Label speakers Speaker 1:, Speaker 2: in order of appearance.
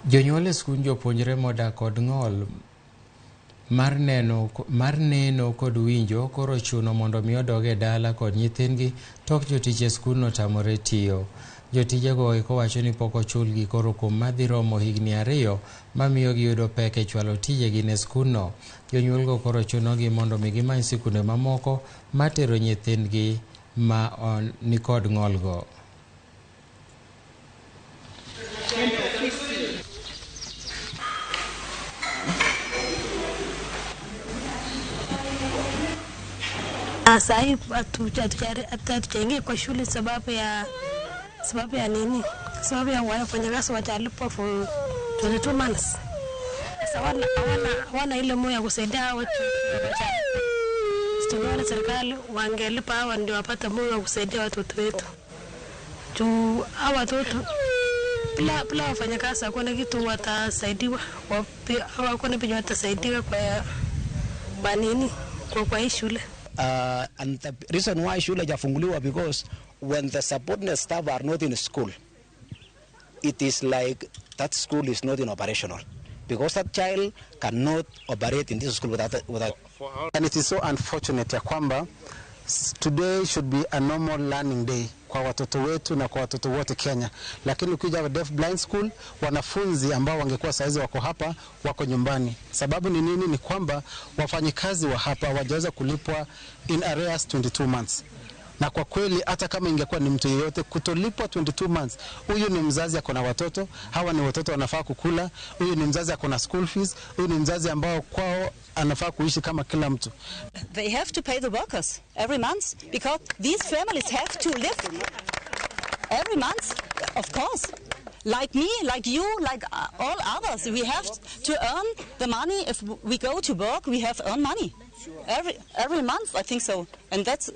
Speaker 1: Jonyuol e skund jopuonjre modak kod ng'ol mar neno kod winjo koro ochuno mondo mi odog e dala kod nyithindgi tok jotich e skundno otamore tiyo. Jotijego eko wacho ni pok ochulgi koro kuom madhi romo higni 2 mamiyo giyudo pek e chwalo tijegi ne skundno. Jonyuolgo koro chunogi mondo mi gimany sikunde mamoko matero nyithindgi ma nikod ng'olgo.
Speaker 2: Sahii hatujaingia kwa shule sababu ya nini? Sababu ya wafanyakazi wajalipwa for 22 months. Sasa hawana ile moyo ya kusaidia hawa watu. Tunaona serikali wangelipa hawa ndio wapate moyo wa kusaidia watoto wetu. Juu hawa watoto bila wafanyakazi hakuna kitu watasaidiwa, hakuna penye watasaidiwa kwa nini? Kwa hii shule.
Speaker 3: And the reason why shule haijafunguliwa because when the subordinate staff are not in school, it is like that school is not in operational because that child cannot operate in this school without.
Speaker 4: And it is so unfortunate ya kwamba today should be a normal learning day kwa watoto wetu na kwa watoto wote Kenya, lakini ukija Deaf Blind School, wanafunzi ambao wangekuwa saizi wako hapa wako nyumbani. Sababu ni nini? Ni kwamba wafanyikazi wa hapa hawajaweza kulipwa in arrears 22 months. Na kwa kweli hata kama ingekuwa ni mtu yeyote kutolipwa 22 months, huyu ni mzazi ako na watoto, hawa ni watoto wanafaa kukula, huyu ni mzazi ako na school fees, huyu ni mzazi ambao kwao anafaa kuishi kama kila mtu.
Speaker 5: They have to pay the workers every month because these families have to live every month, of course. Like me, like you, like all others, we have to earn the money. If we go to work, we have earned money. Every month, I think so. And that's